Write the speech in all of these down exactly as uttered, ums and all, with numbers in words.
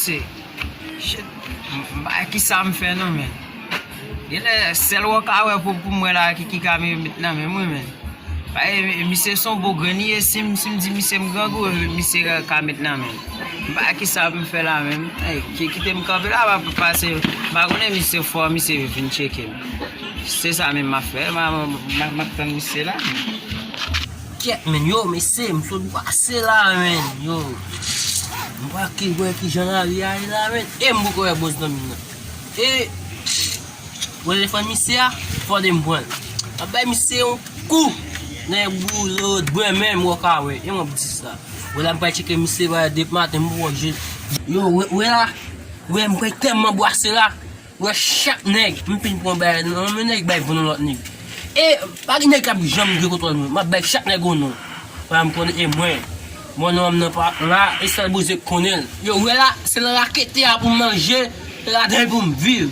Se, shit, m, m pa wè kisa m fè non, men. Genlè sèl wè w ka wè pou, pou mwen la ki, ki ka me-, met nan men m, wi, men. Paske misye se yon bon grenn li ye, si m, si m di misye m grangou, misye ka, ka met nan men m. M pa wè kisa m fè la, men. Ey, ki, kite m kanpe la, pa, pa, pase, m pa konnen misye fò, misye vin tcheke m. Se sa menm m ap fè, m a, m a, m a, m ap tann misye la. Kèt, men, yo, mesye, m sot brase la, men, yo. M pa ki wè kijan lari a ye la, men. E m poko wè bòs nan min nan. E, wè telefòn misye a, fò de m pran l. M ap bay misye yon kou. Nèg boule, bwen menm, w ka wè. E m ap di sa. Wè la, m pral tcheke misye, wè, depi maten, m poko jwenn. Yo, wè, wè la. Wè, m kwè tèlman brase la. Wè chak nèg, m fin pran bagay nan men nèg, bay vann yon lòt nèg. E pa gen nèg k ap janm gen kontwòl mwen. M ap bay chak nèg yon non. Wè m konnen e mwen. Mwen non m nan pa la, e sèl Bondye k konnen l. Yo, wè la, se nan rakete a pou m manje, se ladan l pou m viv.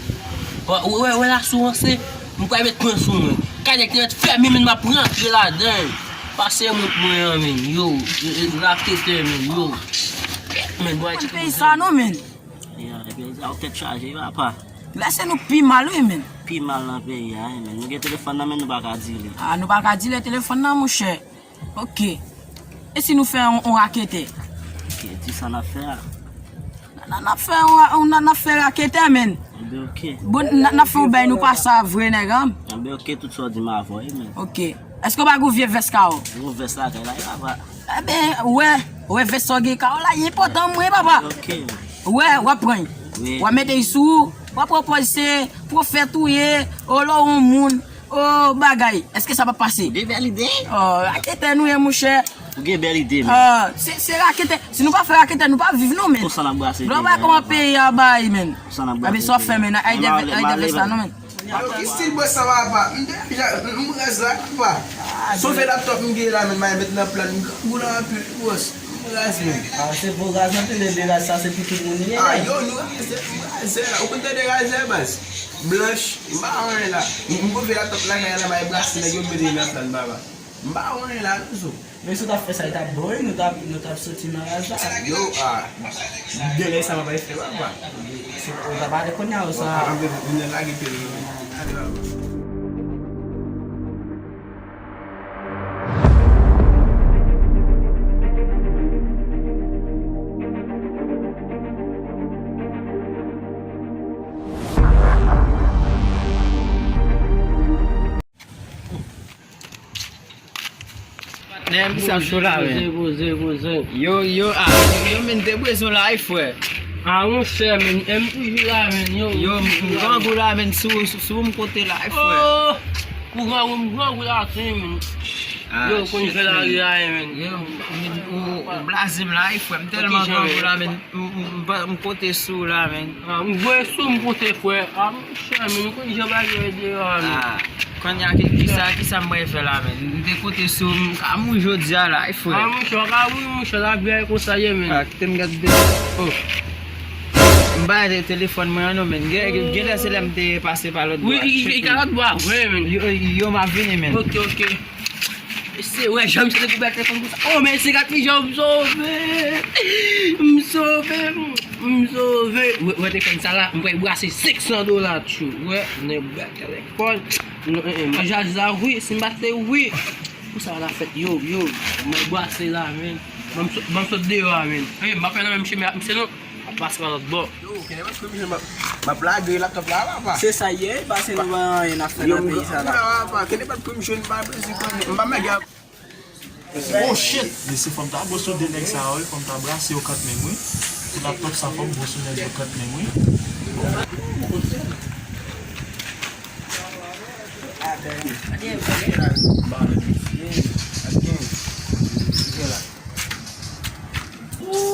Wè, wè, wè la sou ranse, m pral met pwen sou mwen. Kay nèg te mèt fèmen men m ap rantre ladan l. Pase mwen pou mwen an men, yo, e, e, rakete men, yo. Men, bwa, peyi sa non men. Ya, epi sa w tèt chaje, papa. Lè se nou pi mal, wi, men. Pi mal nan peyi a, wi, men. Nou gen telefòn nan, men nou pa ka di li. A, nou pa ka di li telefòn nan, monchè. Ok. E si nou fè yon, yon rakete? Ok, di sa n ap fè a. N, n, n ap fè yon, yon, n, n ap fè rakete, men. Enben, ok. Bon, n, n ap fè yon bay, nou pa sa vre, nèg, an. Enben, ok, tout sa w di m avè w, wi, men. Ok. Èske w pa gen yon vye vès ka w? Yon vès lakay la, wi, papa. Enben, wè, wè vès sa w gen ka w la, li enpòtan mwen, papa. Ok. Wè, w ap pran l. Wi. W ap mete l sou ou, w ap pran pòz se pwofèt ou ye, o lè w yon moun, o bagay. Èske sa p ap pase? Ou gen bèl ide? O, raketè nou ye, monchè. Ou gen bèl ide, men. A, se, se raketè. Si nou pa fè raketè, nou p ap viv non, men. Konsa n ap brase. Lè w wè kòman peyi a bay, men. Konsa n ap brase. Enben, sa w fè, men, ay de vès la non, men. Yo, ki stil bwè sa, papa? M deja, m, m raz la, papa. Sove laptop m gen la, men, m al met nan plan. M grangou la anpil, wi, bòs. M raz, men. A, se pou raz anpil, men de raz sa, se pou tout moun li ye. A, yo, nou razè, m razè la. Ou konn tande razè, baz? Blanch, m pa anyen la. M, m pran laptop lakay la, m al brase nèg yo, m mete nan plan, papa. M pa anyen la, non, zo. Men si w t ap fè sa, li t ap bon, wi, nou t ap, nou t ap soti nan raz la. Yo, a, de lè sa, m ap al fè, papa. Se, ou t ap ale kounye a, ou sa. Ann, ann, vin lage pye nou. Patnè, m sa cho la, men. Poze, poze, poze. Yo, yo, a, yo, yo, men, te bezwen la, wi, frè. A, monchè, men, e m toujou la, men, yo. Yo, m grangou la, men, sou, sou, sou m kote la, wi, frè. O, ou grangou, m grangou la, tou, men. A, yo, konn fè lari a, men. Yo, m, m, ou, ou blaze m la, wi, frè. M tèlman grangou la, men. M, m, m pa, m konte sou ou la, men. A, m voye sou m konte, frè. A, monchè, men, nou konn jan bagay yo ye deyò a, men. A, kounye a, ki, kisa, kisa m pral fè la, men? M te konte sou ou, m ka mouri jodi a la, wi, frè. A, monchè, w ka mouri, monchè, lavi a e konsa ye, men. A, kite m gade de. O. M pa te telefòn mwen an non, men. Gen, gen, genlè se lè m te pase pa lòt bò a. Wi, i, i, i ka lòt bò a, vre, men. Yo, yo, m ap vini, men. Ok, ok. Mesye, wè jan misye te koupe ak telefòn konsa. O, mesye, gad kijan m sove. M sove, m sove. Wè, wè telefòn sa la, m pral brase senk san dola, tchou. Wè, nèg bèl telefòn. Non, e, e, mwen jazi la, wi, si m pa te, wi. Pou sa la fèt, yo, yo. Mwen brase la, men. Ban m sot, ban m sot deyò a, men. E, m pa fè nan menm chemen ak misye, non. Ap pase pa lòt bò. Yo, kenbe bat pou m jwenn, m ap, m ap lage laptop la, papa. Se sa ye, pase nou pa anyen n ap fè nan peyi sa la. Yo, m grangou la, papa. Kenbe bat pou m jwenn, pa bezwen konnen. M pa mèg ap. Oh shit! Mesye, fò m ta bon sou de nèg sa yo, wi. Fò m ta brase yo kant menm, wi. Pou laptop sa, fò m bon sou nèg yo kant menm, wi.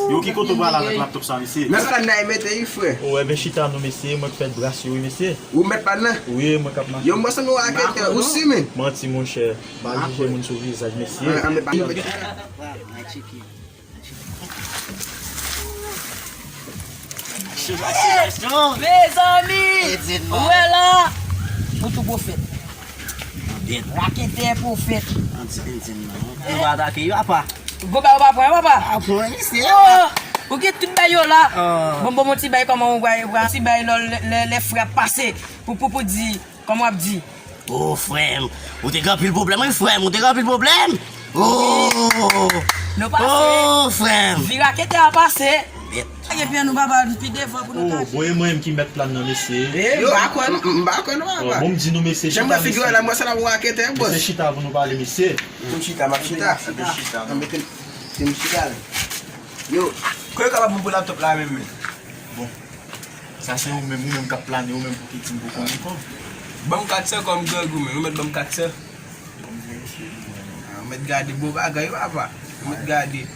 Yo, ki kote w pral avèk laptop sa, mesye? Nan pann nan, e mete wi, frè. O, enben chita non, mesye, mwen k fèt brase yo, wi, mesye. Ou mèt pann nan? Wi, mwen k ap mache. Yo, mwen sanble yon raketè osi, men. Manti, monchè. Pa jije moun sou vizaj, mesye. An, an, men pa nou. Mezanmi! Ou wè la? Ou tou pwofèt. Raketè pwofèt. Ann di, ann di, non. Yo pa atake yo, apa? Gwo bagay ou pa pran, papa? A, pran, mesye. Oh! Ou gen tout bay yo la. Bon, bon, bon, ti bay, kòman ou bay, ti bay lè, lè, lè, lè frè ap pase pou, pou, pou di, kòman w ap di? Oh, frè m, ou te gen anpil pwoblèm, wi, frè m, ou te gen anpil pwoblèm. Oh, nou pase. Oh, frè m. Vi raketè a pase. Epi nou pa ba pi devan pou nou kache. Bon, e mwen menm ki mèt plan nan, mesye. M pa kwè non, m pa kwè non, papa. Bon, m di nou, mesye, jan m wè figi w la, m wè sa l ap raketè, bòs. Mesye, chita pou nou pale, mesye. M chita, m ap chita. Mete m chita la. Yo, kòman yo kapab pou laptòp la menm, men? Bon, sa se ou menm, ou menm k ap plane, ou menm pou ki di m pou konnen kòb. Ban m kat san kòm grangou, men. Ou mèt ban m kat san. Ah, ou mèt gade bon bagay, papa. Ou mèt gade.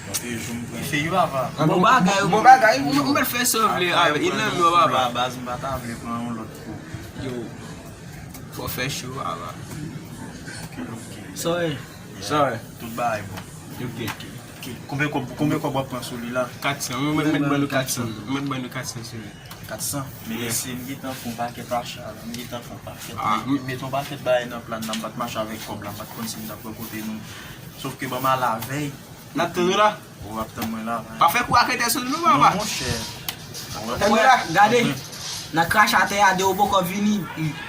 Bon bagay, bon bagay, ou mèt fè sa w vle avè, e nan men w, papa. Baz, m pa ta vle pran yon lòt kou. Yo, fò fè cho, papa. Sorry. Sorry. Tout bagay bon. Ok. Ok. Konbyen kòb, konbyen kòb w ap pran sou li la? Kat san. Mwen, mwen, mwen ban nou kat san. Mwen ban nou kat san sou li. Kat san? Men mesye, m gentan fè yon pakèt acha la. M gentan fè yon pakèt. Mete yon pakèt bagay nan plan nan, m pa t mache avèk kòb la, m pa t konn si m t ap wè kote nou. Sòf ke ban m al avèy. N ap tann ou la. Ou ap tann mwen la. Pa fè kou raketè sou nou, papa. Non, monchè. Tann ou la. Gade. Nan krache atè a, de ou poko vini,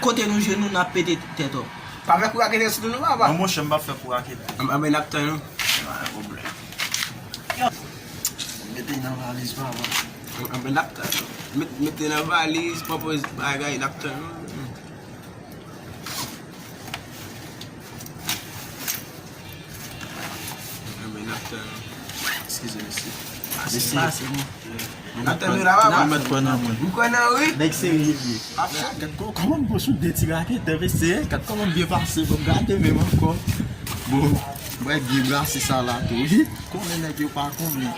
kote nou jwenn nou, n ap pete tèt ou. Pa fè kou raketè sou nou, papa. Non, monchè, m p ap fè kou raketè. Anben, n ap tann ou. Pa gen pwoblèm. Mete nan valiz, papa. Anben, n ap tann ou. Mete nan valiz, pòpoze bagay, n ap tann ou. Anben, n ap tann ou. Eskize, mesye. Pase, pase, non. N ap tann ou la, papa. Mwen mèt kwè nan mwen. M kwè nan ou, wi. Nèg serye li ye. Gad kò-, kòman m pran sou de ti raketè, mesye. Gad kòman m byen pase, bon, gade menm ankò. Bon, mwen byen brase sa la tou, wi. Konnen nèg yo pa konnen.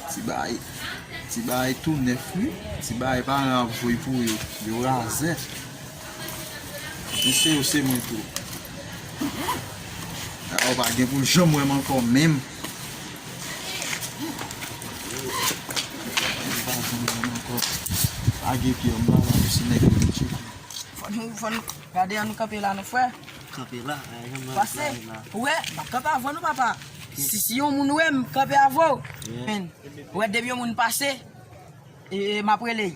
Ti bagay, ti bagay tou nèf, wi. Ti bagay paran ap voye pou yo. Yo razè. Men se yo, se mwen tou. Yo pa gen pou janm wè m ankò menm. Yo pa janm wè m ankò. Pa gen pye, m pa la pou se nèg yo tcheke. Fò nou, fò nou gade, an nou kanpe la, non, frè. Kanpe la, a, janm nan pase la. Ou wè, m ap kanpe avè nou, papa. Si, si yon moun wè m, kanpe avè w. Men, ou wè, depi yon moun pase, e, e, m ap rele.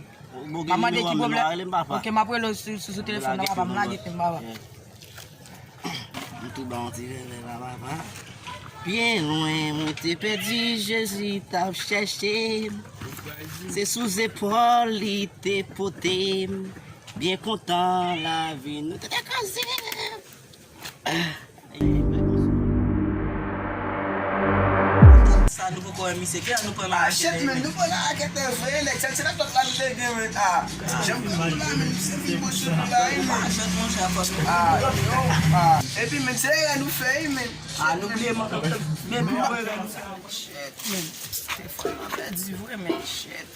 M ap mande ki pwoblèm. Ok, m ap rele w sou, sou, sou telefòn nan, papa, m lage pen, papa. M tou ba yon ti vèvè la, papa. Byen lwen, mwen te pèdi, Jezi t ap chèche m. Se sou zepòl li te pote m. Byen kontan lavi nou te kraze. Sa nou poko wè misye, kè nou pran nan raketè, men nou pran nan raketè vre, nèg, sèl se laptòp la nou te gen, men, ah. Janm pran nou la, men, se pi bon sou nou la, wi, men. Ah, yo, ah. Epi, men, se erè nou fè, wi, men. Ah, nou bliye, men, men, men, men, shit, men. Telefòn nan pèdi vre, men, shit.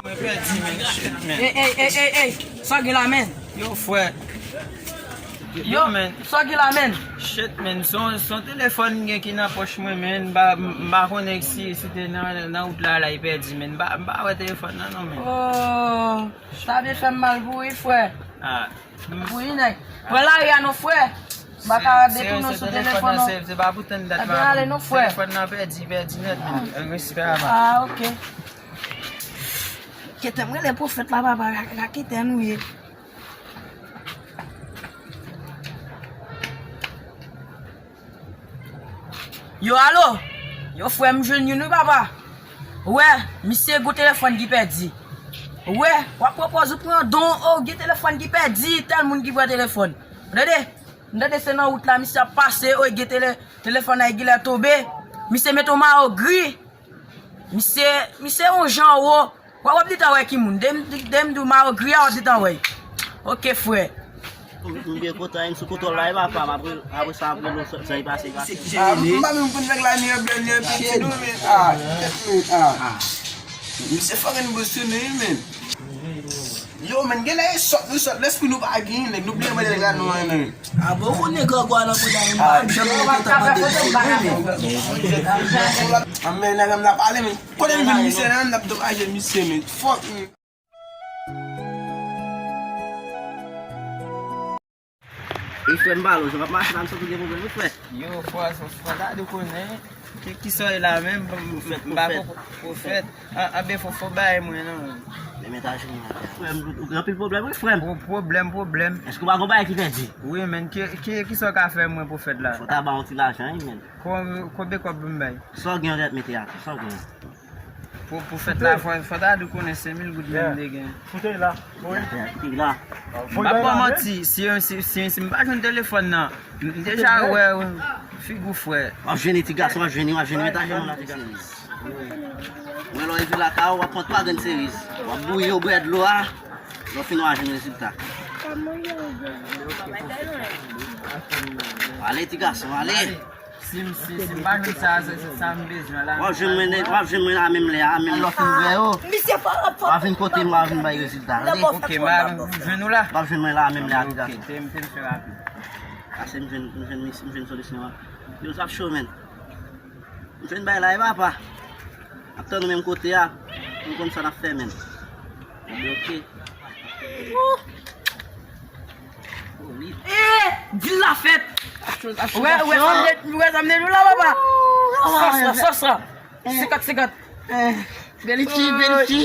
Mwen pèdi, men, shit, men. Ey, ey, ey, ey, ey, sa w gen la, men? Yo, frè. Yo, men, sa w gen la, men? Shit, men, se yon, se yon telefòn m gen ki nan pòch mwen, men, m pa, m pa konnen si, si te nan, nan wout la, la, li pèdi, men, m pa, m pa wè telefòn nan, non, men. Oh, sa byen fè m mal pou ou, wi, frè. Ah. Pou ou, wi, nèg. Pran lari a, non, frè. M pa ka detounen w sou telefòn, non. Se, se pa pou tann dat. Ebyen, ale, non, frè. Telefòn nan pèdi, pèdi nèt, men. Respè a, man. Ah, ok. Kite m rele pwofèt la, papa, ra-, raketè nou ye. Yo, alo? Yo, frè m jwenn youn, wi, papa. Wè, misye gon telefòn ki pèdi. Wè, w ap pran pòz ou pran don, o, gen telefòn ki pèdi, tèl moun ki pran telefòn. Tande? M tande se nan wout la, misye ap pase, o, gen tele-, telefòn nan, e genlè tonbe. Misye mete yon mayo gri. Misye, misye yon jan wo. W ap, w ap gentan wè ki moun. Depi m, depi m di w mayo gri a, w ap gentan wè. Ok, frè. M, m byen kontan, m sou kontwòl la, e papa, m ap rele, apre sa, m ap rele w, sa, sa ki pase, pase. Ah, m pa menm konn nèg la, ni an blan, ni an piti, non, men, ah, tèt mwen, ah. Misye fucking boss to me, men. Yo, men, genlè e sòt, nou sòt, lespri nou pa gen, nèg, nou bliye mande nèg la, nou renmen. A bon, ou konnen grangwa nan bouda, m pa janm mete tan mande misye, non, men. A, men, nèg la, m la pale, men. Kote m vin, misye, nan, m ap domaje misye, men. Fòk, men. E frè m, pale w, jan w ap mache la, m santi w gen pwoblèm, wi, frè. Yo, frè, frè, frè, ta dwe konnen. Ki, ki sa w ye la menm? M, m, m pa ko-, pwofèt. An, anben, fò, fò bay mwen, non. Men mèt a jenou atè a. Frè m, ou gen anpil pwoblèm, wi, frè m. Pwo-, pwoblèm, pwoblèm. Èske w pa gon bagay ki pèdi? Wi, men, ki, ki, ki sa w ka fè mwen, pwofèt la? Fò ta ba yon ti lajan, wi, men. Ko-, konbyen kòb m bay? Sa w gen, w mèt mete atè, sa w gen. Pou, pou fèt la, fò, fò ta dwe konnen senk mil goud menm m te gen. Koute la. Wi. Koute la. M p ap ba w manti, si, si, si, si m pa jwenn telefòn nan, m deja wè figi w frè. W ap jwenn ti gason, w ap jwenn, w ap jwenn, mèt a jwenn la, ti gason. Mwen lè w rive lakay ou, w ap pran twa grenn seriz. W ap bouyi yo, bwè dlo a. Lè w fini, w a jwenn rezilta. Ale, ti gason, ale. Si m, si, si m pa jwenn sa, se, se sa m bezwen la. W ap jwenn mwen, w ap jwenn mwen la menm lè a, menm lè w fin vre yo. Misye pa rapò. W ap vin kote m, w ap vin bay rezilta. Tande? Ok, m a jwenn ou la. W ap jwenn mwen la menm lè a, ti gason. Ok, te, te m fè rapid. Pase m jwenn, m jwenn, m jwenn solisyon an. Yo, sa ap cho, men. M jwenn bay la, e papa. Ap tann ou menm kote a. M konn sa n ap fè, men. Ok. Eh, dil la fèt. Wè, wè, sa m de, wè, sa m de nou la, papa. Sòs la, sòs la. Senkant, senkant. Belichi, Belichi.